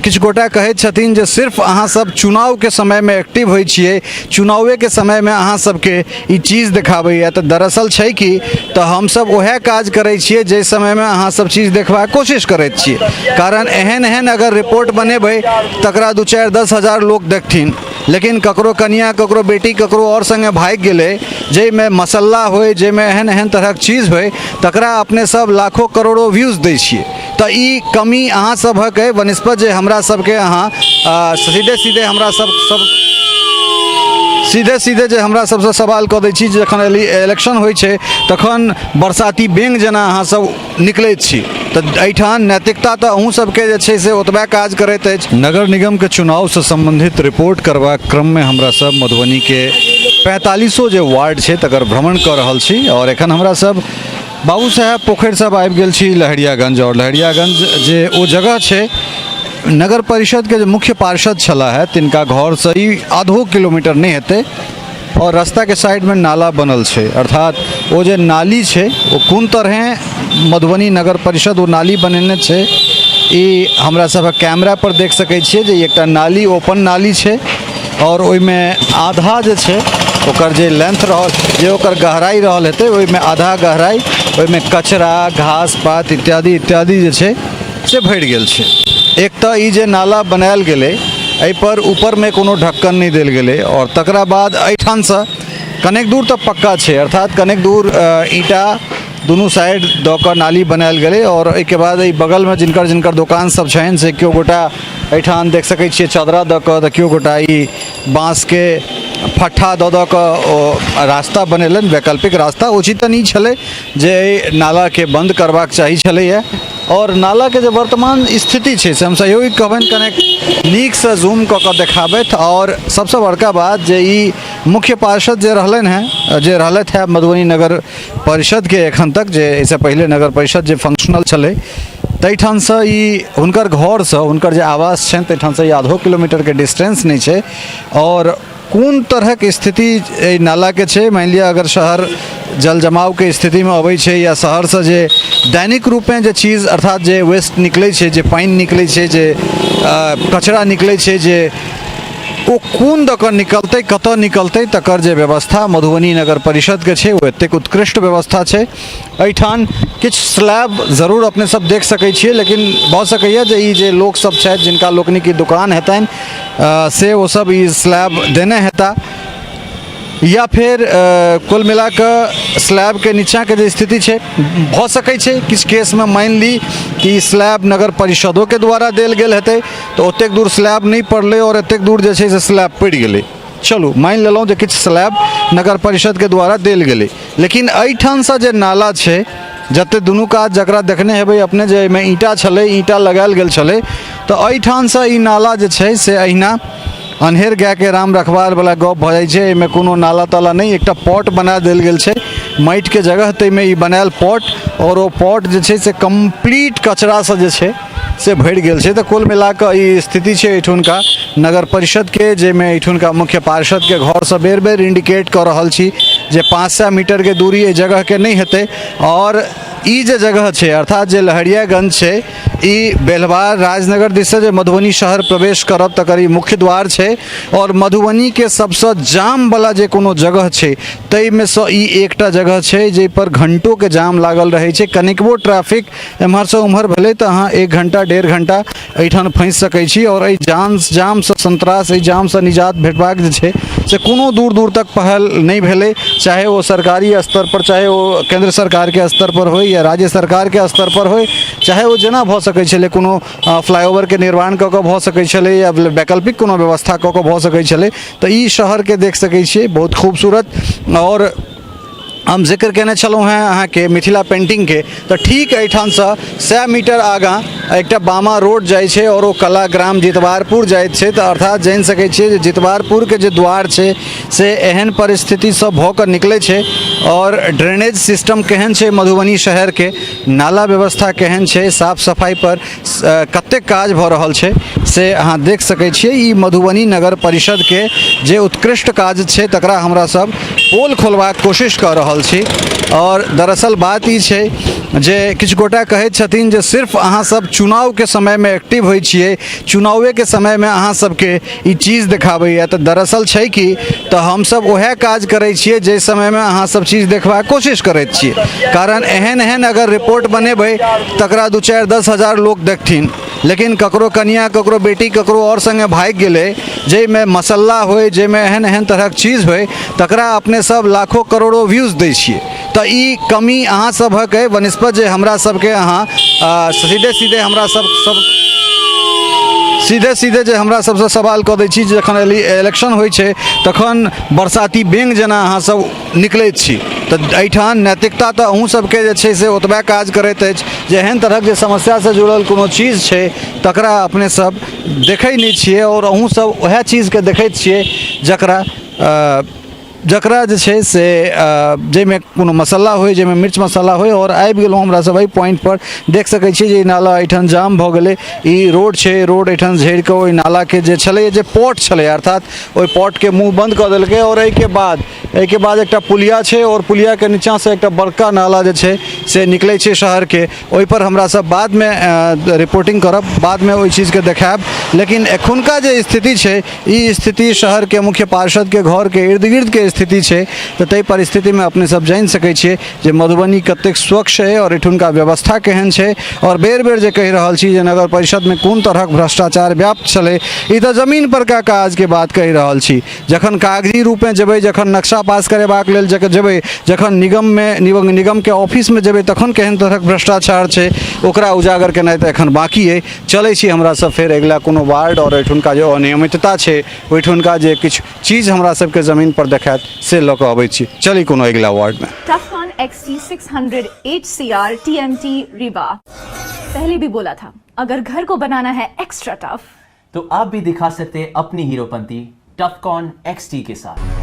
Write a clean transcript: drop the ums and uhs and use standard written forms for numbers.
किछु गोटा कहैत छथिन जे सिर्फ अहाँसभ चुनावके समयमे एक्टिव होइ छियै, चुनावेके समयमे अहाँ सबके ई चीज देखाबैए। तऽ दरअसल छै कि तऽ हमसभ उएह काज करै छियै जाहि समयमे अहाँ सब चीज देखबाक कोशिश करैत छियै, कारण एहन एहन अगर रिपोर्ट बनेबै तकरा 2 4 10 हजार लोक देखथिन, लेकिन ककरो कनिया, ककरो बेटी, ककरो आओर सङ्गे भागि गेलै जाहिमे मसल्ला होइ, जाहिमे एहन एहन तरहक चीज होइ, तकरा अपने सब लाखों करोड़ों व्यूज दै छियै। तऽ ई कमी अहाँ सभक अइ बनस्पत जे हमरा सबके अहाँ सीधे सीधे हमरा सब सब सीधे सीधे जे हमरा सबसँ सवाल कऽ दै छी। जखन इलेक्शन होइ छै तखन बरसाती बेंग जेना अहाँ सब निकलैत छी, तऽ एहिठाम नैतिकता तऽ अहूँ सबके जे छै से ओतबे काज करैत अछि। नगर निगमके चुनावसँ सम्बन्धित रिपोर्ट करबाक क्रममे हमरा सब मधुबनीके 45 जे वार्ड छै तकर भ्रमण कऽ रहल छी और एखन हमरा सब बाबू साहेब पोखरि सब आबि गेल छी लहेरियागंज। और लहेरियागंज जे ओ जगह छै, नगर परिषदके जे मुख्य पार्षद छलाह है तिनका घरसँ ई आधो किलोमीटर नहि हेतै और रास्ताके साइडमे नाला बनल छै। अर्थात ओ जे नाली छै ओ कोन तरहें मधुबनी नगर परिषद ओ नाली बनेने छै, ई हमरा सभक कैमरा पर देख सकै छियै जे एकटा नाली ओपन नाली छै और ओहिमे आधा जे छै ओकर जे लेंथ रहल, जे ओकर गहराइ रहल हेतै, ओहिमे आधा गहराइ ओहिमे कचरा घास पात इत्यादि इत्यादि जे छै से भरि गेल छै। एक तऽ ई जे नाला बनायल गेलै एहिपर ऊपरमे कोनो ढक्कन नहि देल गेलै और तकरा बाद एहिठामसँ कनेक दूर तऽ पक्का छै, अर्थात कनेक दूर ईंटा दुनू साइड दऽ कऽ नाली बनायल गेलै और एहिके बाद एहि बगलमे जिनकर जिनकर दोकान सब छनि से केओ गोटा एहिठाम देख सकै छियै चदरा दऽ कऽ, तऽ केओ गोटा ई बाँसके फट्ठा दऽ दऽ कऽ ओ रास्ता बनेलनि, वैकल्पिक रास्ता। उचित तऽ नहि छलै जे एहि नालाके बन्द करबाक चाही छलैए और नालाके जे वर्तमान स्थिति छै से हम सहयोगी कहबनि कनेक नीकसँ जूम कऽ कऽ देखाबथि। और सबसँ बड़का बात जे ई मुख्य पार्षद जे रहलनि हेँ, जे रहलथि हेँ मधुबनी नगर परिषदके एखन तक, जे एहिसँ पहिले नगर परिषद जे फंक्शनल छलै ताहिठामसँ ई हुनकर घरसँ हुनकर जे आवास छनि ताहिठामसँ ई आधो किलोमीटरके डिस्टेंस नहि छै। और कोन तरहक स्थिति एहि नालाके छै, मानि लिअ अगर शहर जल जमावके स्थितिमे अबै छै या शहरसँ जे दैनिक रूपेँ जे चीज अर्थात जे वेस्ट निकलै छै, जे पानि निकलै छै, जे कचरा निकलै छै, जे ओ कोन दऽ कऽ निकलतै, कतऽ निकलतै, तकर जे व्यवस्था मधुबनी नगर परिषदके छै ओ एतेक उत्कृष्ट व्यवस्था छै। एहिठाम किछु स्लैब जरूर अपने सब देख सकै छियै, लेकिन भऽ सकैए जे ई जे लोकसब छथि जिनका लोकनिक ई दोकान हेतनि से ओ सब ई स्लैब देने हेता, या फेर कुल मिला कऽ स्लैबके नीचाँके जे स्थिति छै भऽ सकै छै किछु केसमे मानि ली कि स्लैब नगर परिषदोके द्वारा देल गेल हेतै तऽ ओतेक दूर स्लैब नहि पड़लै आओर एतेक दूर जे छै से स्लैब पड़ि गेलै। चलू मानि लेलहुँ जे किछु स्लैब नगर परिषदके द्वारा देल गेलै, लेकिन एहिठामसँ जे नाला छै जते दुनू कात जकरा देखने हेबै अपने जे एहिमे ईंटा छलै, ईंटा लगायल गेल छलै, तऽ एहिठामसँ ई नाला जे छै से अहिना अन्हेर गायके राम रखबारवला गप भऽ जाइ छै। एहिमे कोनो नाला ताला नहि, एकटा पॉट बना देल गेल छै माटिके जगह, ताहिमे ई बनायल पॉट आओर ओ पॉट जे छै से कम्प्लीट कचरासँ जे छै से भरि गेल छै। तऽ कुल मिला कऽ ई स्थिति छै एहिठुनका नगर परिषदके, जाहिमे एहिठुनका मुख्य पार्षदके घरसँ बेर बेर इंडिकेट कऽ रहल छी जे 500 मीटरके दूरी एहि जगहके नहि हेतै। आओर ई जे जगह छै अर्थात जे लहरियागंज छै, ई बेलवार राजनगर दिससँ जे मधुबनी शहर प्रवेश करब तकर ई मुख्य द्वार छै और मधुबनीके सबसँ जामवला जे कोनो जगह छै ताहिमे सँ ई एकटा जगह छै जाहिपर घण्टोके जाम लागल रहै छै। कनिकबो ट्रैफिक एम्हरसँ ओम्हर भेलै तऽ अहाँ 1 घण्टा 1.5 घण्टा एहिठाम फँसि सकै छी और एहि जामसँ संत्रास, एहि जामसँ निजात भेटबाक जे छै से कोनो दूर दूर तक पहल नहि भेलै, चाहे ओ सरकारी स्तर पर, चाहे ओ केन्द्र सरकारके स्तर पर होइ या राज्य सरकारके स्तर पर होइ, चाहे ओ जेना भऽ सकै छलै, कोनो फ्लाईओवरके निर्माण कऽ कऽ भऽ सकै छलै या वैकल्पिक कोनो व्यवस्था कऽ कऽ भऽ सकै छलै। तऽ ई शहरके देख सकै छियै बहुत खूबसूरत। आओर हम जिक्र केने छलहुँ हेँ अहाँके मिथिला पेन्टिंगके, तऽ ठीक एहिठामसँ 100 मीटर आगाँ एकटा बामा रोड जाइ छै आओर ओ कलाग्राम जितवारपुर जाइत छै। तऽ अर्थात जानि सकै छियै जे जितवारपुरके जे द्वार छै से एहन परिस्थितिसँ भऽ कऽ निकलै छै। आओर ड्रेनेज सिस्टम केहन छै मधुबनी शहरके, नाला व्यवस्था केहन छै, साफ सफाइपर कतेक काज भऽ रहल छै, से अहाँ देख सकै छियै। ई मधुबनी नगर परिषदके जे उत्कृष्ट काज छै तकरा हमरा सब पोल खोलबाक कोशिश कऽ रहल छी। आओर दरअसल बात ई छै जे किछु गोटा कहैत छथिन जे सिर्फ अहाँ सब चुनावके समयमे एक्टिव होइ छियै, चुनावेके समयमे अहाँ सबके ई चीज देखाबैए। तऽ दरअसल छै कि तऽ हमसब उएह काज करै छियै जाहि समयमे अहाँ सब चीज देखबाक कोशिश करैत छियै, कारण एहन एहन अगर रिपोर्ट बनेबै तकरा 2-4 10 हजार लोक देखथिन, लेकिन ककरो कनिया, ककरो बेटी, ककरो आओर सङ्गे भागि गेलै जाहिमे मसल्ला होइ, जाहिमे एहन एहन तरहक चीज होइ, तकरा अपने सब लाखों करोड़ों व्यूज दै छियै। तऽ ई कमी अहाँ सभक अइ बनस्पत जे हमरा सबके अहाँ सीधे सीधे हमरा सब सब सीधे सीधे जे हमरा सबसँ सवाल कऽ दै छी। जखन इलेक्शन होइ छै तखन बरसाती बेंग जेना अहाँ सब निकलैत छी, तऽ एहिठाम नैतिकता तऽ अहूँ सबके जे छै से ओतबे काज करैत अछि जे एहन तरहक जे समस्यासँ जुड़ल कोनो चीज छै तकरा अपने सब देखै नहि छियै, आओर अहूँ सब वएह चीजके देखैत छियै जकरा जकरा जे छै से जाहिमे कोनो मसाला होइ, जाहिमे मिर्च मसाला होइ। आओर आबि गेलहुँ हमरा सब एहि पॉइंटपर, देख सकै छियै जे ई नाला एहिठाम जाम भऽ गेलै। ई रोड छै, रोड एहिठाम झड़ि कऽ ओहि नालाके जे छलै, जे पॉट छलै, अर्थात ओहि पॉटके मुँह बन्द कऽ देलकै। आओर एहिके बाद एकटा पुलिया छै, आओर पुलियाके नीचाँसँ एकटा बड़का नाला जे छै से निकलै छै शहरके। ओहिपर हमरा सब बादमे रिपोर्टिंग करब, बादमे ओहि चीजके देखायब। लेकिन एखुनका जे स्थिति छै, ई स्थिति शहरके मुख्य पार्षदके घरके इर्द गिर्दके स्थिति छै। तऽ ताहि परिस्थितिमे अपने सब जानि सकै छियै जे मधुबनी कतेक स्वच्छ अइ आओर एहिठुनका व्यवस्था केहन छै। आओर बेर बेर जे कहि रहल छी जे नगर परिषदमे कोन तरहक भ्रष्टाचार व्याप्त छलै, ई तऽ जमीन परका काजके बात कहि रहल छी। जखन कागजी रूपे जेबै, जखन नक्शा पास करेबाक लेल जेबै, जखन निगममे निगमके ऑफिसमे जेबै, तखन केहन तरहक भ्रष्टाचार छै ओकरा उजागर केनाइ तऽ एखन बाँकी अइ। चलै छी हमरा सब फेर अगिला कोनो वार्ड, आओर एहिठुनका जे अनियमितता छै, ओहिठुनका जे किछु चीज हमरा सबके जमीन पर देखायत से लऽ कऽ अबै छी। चली कोनो अगिला वार्डमे। Tufcon XT600 HCR TMT Rewa। पहले भी बोला था, अगर घर को बनाना है एक्स्ट्रा टफ तो आप भी दिखा सकते हैं अपनी हीरोपंती टफकॉन XT के साथ।